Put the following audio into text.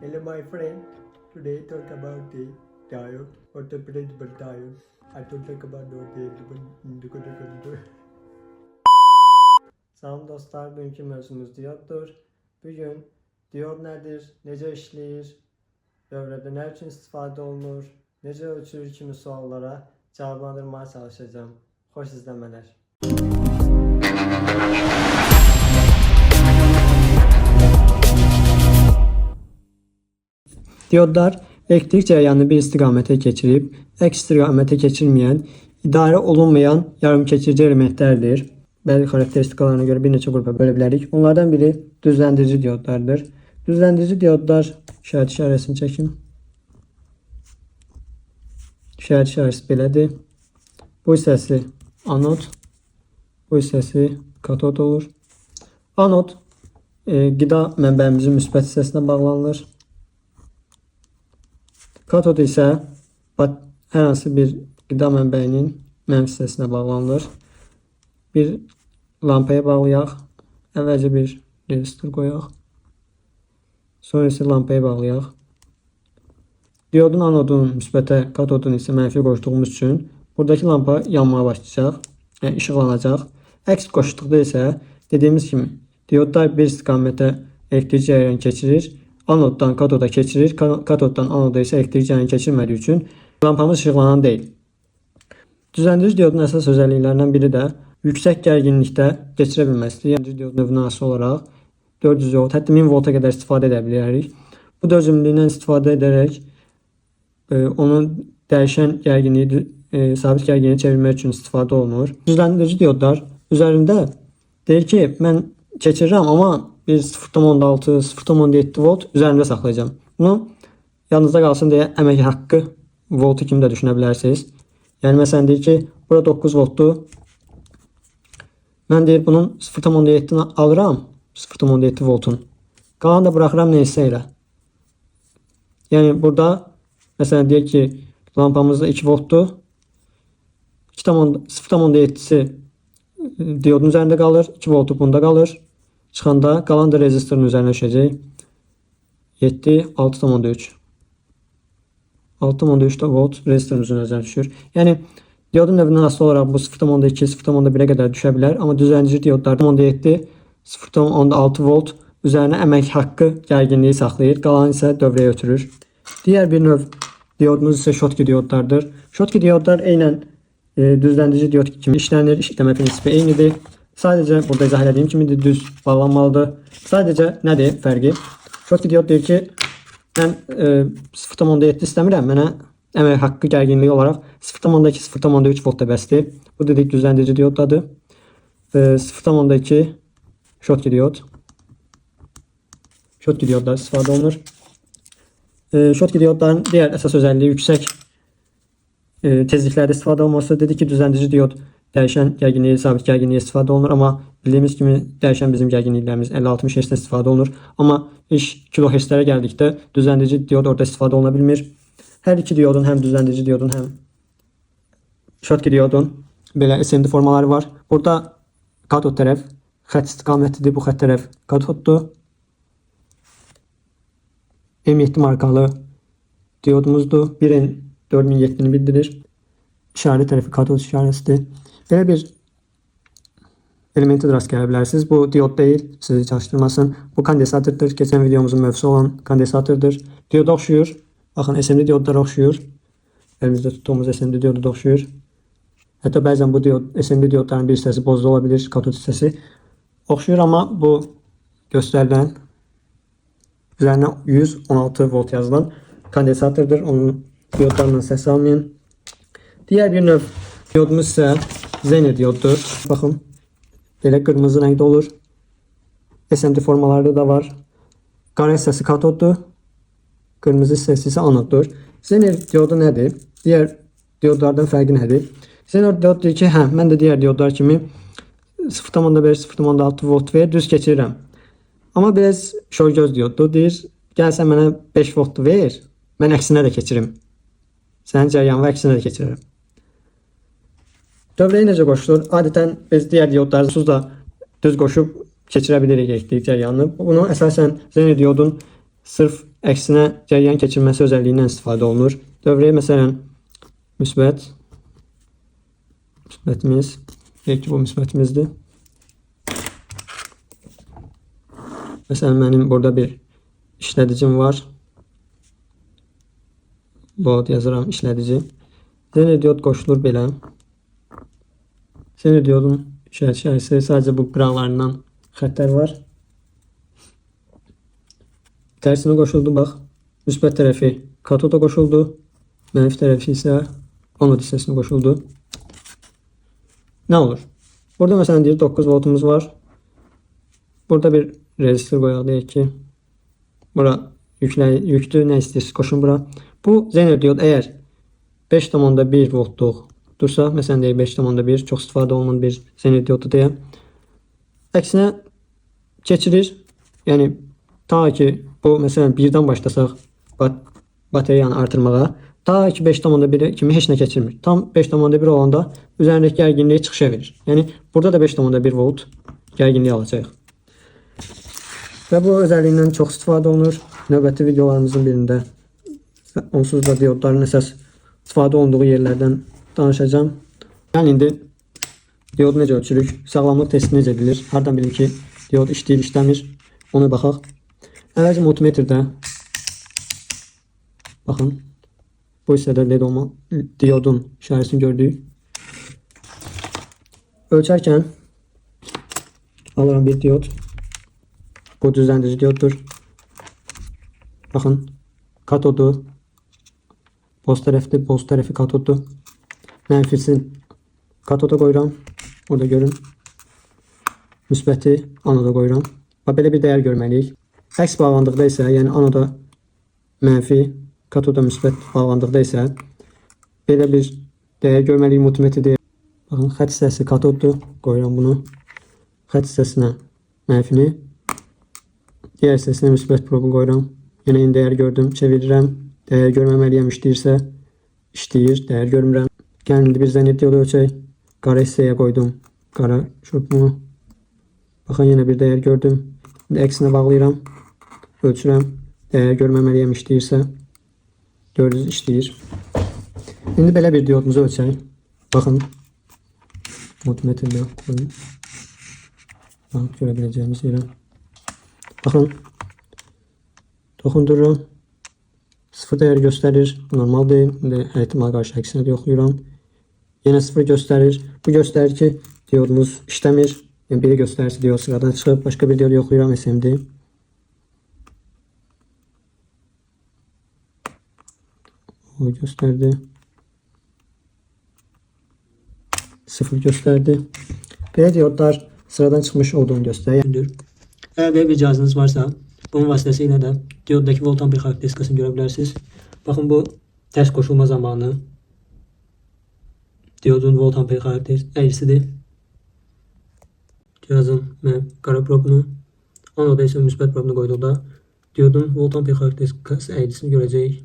Hello my friend. Today talk about the diode or the principal diode. I don't talk about the. Salam dostlar, bugünkü mövzumuz dioddur. Bugün diod nədir, necə işləyir, dövrədə nə üçün istifadə olunur, necə ölçülür kimi suallara cavablandırmağa çalışacağam. Xoş izləmələr. Diodlar elektrik cərəyanını bir istiqamətə keçirib, əks istiqamətə keçirməyən, idarə olunmayan yarımkeçirici elementlərdir. Bəzi xarakteristikalarına görə bir neçə qrupa bölə bilərik. Onlardan biri düzləndirici diodlardır. Düzləndirici diodlar, işarət işarəsini çəkim. İşarət işarəsi belədir. Bu hissəsi anod, bu hissəsi katod olur. Anod qida mənbəyimizin müsbət hissəsinə bağlanılır. Katod isə hər hansı bir qida mənbəyinin mənfi hissəsinə bağlanılır. Bir lampaya bağlayaq. Əvvəlcə bir rezistor qoyaq. Sonra isə lampaya bağlayaq. Diodun anodunun müsbətə, katodun isə mənfi qoşduğumuz üçün buradakı lampa yanmağa başlayacaq, yəni işıqlanacaq. Əks qoşduqda isə dediyimiz kimi diodlar bir istiqamətə elektrik cərəyanı keçirir. Anoddan katoda keçirir. Katoddan anoda isə elektrik cərəyanı keçirmədiyi üçün lampamız işıqlanan deyil. Düzləndirici diodun əsas özəlliklərindən biri də yüksək gərginlikdə keçirə bilməsidir. Yəni diod növünə asılı olaraq 400 volt, hətta 1000 volta qədər istifadə edə bilərik. Bu dözümlülüyündən istifadə edərək onun dəyişən gərginliyi sabit gərginliyə çevirmək üçün istifadə olunur. Düzləndirici diodlar üzərində deyir ki, mən keçirirəm, amma bir 0,6, 0,7 volt üzərində saxlayacağam. Bunu yadınızda qalsın deyə əmək haqqı voltu kimi də düşünə bilərsiniz. Yəni məsələn deyir ki, bura 9 voltdur. Mən deyir bunun 0,7-ni alıram, 0,7 voltun. Qalanı da buraxıram neysə elə. Yəni burada məsələn deyək ki, lampamızda 2 voltdur. 0,7-si diodun üzərində qalır, 2 voltu bunda qalır. Çıxanda qalan da rezistorun üzərinə düşəcək. 7, 6,3. 6,3 volt rezistorun üzərinə düşür. Yəni diodun növündən asılı olaraq bu 0,2, 0,1-ə qədər düşə bilər. Amma düzləndirici diodlarda 0,7, 0,6 volt üzərinə əmək haqqı gərginliyi saxlayır. Qalanı isə dövrəyə ötürür. Digər bir növ diodumuz isə Schottky diodlardır. Schottky diodlar eynən düzləndirici diod kimi işlənir. İşləmə prinsipi eynidir. Sadəcə burada izah elədiyim kimidir, düz bağlanmalıdır. Sadəcə nədir fərqi? Schottky diod deyir ki, mən 0,7 istəmirəm, mənə əmək haqqı gərginliyi olaraq 0,2, 0,3 volt da bəsdir. Bu dedik düzləndirici dioddadır. 0,2 Schottky diod. Schottky diodlar istifadə olunur. Schottky diodların digər əsas özəlliyi yüksək tezliklərdə istifadə olunması. Dedik ki, düzləndirici diod dəyişən gərginliyi, sabit gərginliyə istifadə olunur, amma bildiyimiz kimi dəyişən bizim gərginliklərimiz 50-60 Hz-də istifadə olunur. Amma iş kilohertzlərə gəldikdə düzləndirici diod orada istifadə oluna bilmir. Hər iki diodun, həm düzləndirici diodun, həm Schottky diodun belə SMD formaları var. Burada katod tərəf xətt istiqamətidir. Bu xətt tərəf katoddur. M7 markalı diodumuzdur. 1N 4007-ni bildirir. İşarə tərəfi katod işarəsidir. Belə bir elementi də rast gələ bilərsiniz. Bu diod deyil, sizi çaşdırmasın. Bu kondensatordur. Keçən videomuzun mövzusu olan kondensatordur. Dioda oxşuyur. Baxın, SMD diodlara oxşuyur. Elimizdə tutduğumuz SMD diodu da oxşuyur. Hətta bəzən bu diod, SMD diodların bir hissəsi bozda ola bilir, katod hissəsi. Oxşuyur, amma bu göstərilən üzərinə 116 volt yazılan kondensatordur. Onun diodlarla səs almayın. Digər bir növ diodumuz isə Zener dioddur. Baxın, belə qırmızı rəngdə olur. SMD formalarda da var. Qara hissəsi katoddur. Qırmızı hissəsi isə anoddur. Zener diodu nədir? Digər diodlardan fərqi nədir? Zener diod deyir ki, hə, mən də digər diodlar kimi 0,5, 0,6 volt ver, düz keçirirəm. Amma biraz şorgöz dioddur. Deyir, gəl sən mənə 5 volt ver, mən əksinə də keçirim. Sənin cərəyanı əksinə də keçirirəm. Dövrəyə necə qoşulur? Adətən biz digər diodları onsuz da düz qoşub keçirə bilirik elektrik cərəyanını. Bunu əsasən Zener diodun sırf əksinə cəryan keçirməsi özəlliyindən istifadə olunur. Dövrəyə məsələn müsbətimiz, deyək ki, bu müsbətimizdir. Məsələn, mənim burada bir işlədicim var. Load yazıram, işlədici. Zener diod qoşulur belə. Zener diodun işarəsi sadəcə bu qıraqlarından xəttlər var. Tərsinə qoşuldu, bax. Müsbət tərəfi katoda qoşuldu. Mənfi tərəfi isə anod hissəsinə qoşuldu. Nə olur? Burada məsələn deyir 9 voltumuz var. Burada bir rezistor qoyaq, deyək ki, bura yüklü, nə istəyirsiniz qoşun bura. Bu Zener diod əgər 5,1 voltluq dursa, məsələn deyək 5,1 çox istifadə olunan bir Zener diodu deyə. Əksinə keçirir. Yəni ta ki bu məsələn 1-dən başlasaq bateriyanı artırmağa, ta ki 5,1 kimi heç nə keçirmir. Tam 5,1 olanda üzərindəki gərginliyi çıxışa verir. Yəni burada da 5,1 volt gərginliyi alacağıq. Və bu özəlliyindən çox istifadə olunur. Növbəti videolarımızın birində onsuz da diodların əsas istifadə olunduğu yerlərdən danışacağam. Yəni indi diodu necə ölçürük? Sağlamlıq testi necə edilir? Hardan bilim ki diod işləyir, işləmir? Ona baxaq. Əvvəlcə multimetrdə baxın. Bu hissədə LED olma, diodun işarəsini gördük. Ölçərkən alıram bir diod. Bu düzləndirici dioddur. Baxın, katodu boz tərəfdir, boz tərəfi katoddur. Mənfisini katoda qoyuram. Burada görün. Müsbəti anoda qoyuram. Bax, belə bir dəyər görməliyik. Əks bağlandıqda isə, yəni anoda mənfi, katoda müsbət bağlandıqda isə belə bir dəyər görməliyik multimetrdə. Baxın, xətt hissəsi katoddur. Qoyuram bunu. Xətt hissəsinə mənfini, digər hissəsinə müsbət probu qoyuram. Yenə eyni dəyər gördüm. Çevirirəm. Dəyər görməməliyəm, işləyirsə işləyir. Dəyər görmürəm. Gəlin indi bir zener diodu ölçək. Qara hissəyə qoydum. Qara şopumu. Baxın, yenə bir dəyər gördüm. İndi əksinə bağlayıram. Ölçürəm. Dəyər görməməliyəm, işləyirsə. Gördünüz, işləyir. İndi belə bir diodumuzu ölçək. Baxın. Multimetrlə qoyun. Rahat görə biləcəyimiz yerə. Baxın. Toxundururam. Sıfır dəyər göstərir. Bu normal deyil. İndi hər ehtimala qarşı əksinə də yoxlayıram. Yenə sıfır göstərir. Bu göstərir ki, diodumuz işləmir. Yəni biri göstərirsə diod sıradan çıxıb. Başqa bir diod yoxlayıram, SMD. O göstərdi. Sıfır göstərdi. Belə diodlar sıradan çıxmış olduğunu göstərir. Əgər belə bir cihazınız varsa, bunun vasitəsilə də dioddakı volt amper xarakteristikasını görə bilərsiniz. Baxın, bu tərs qoşulma zamanı diodun volt amper əyrisidir. Cihazın mən qara probunu, anoda isə müsbət probunu qoyduqda diodun volt amper xarakteristikası əyrisini görəcəyik.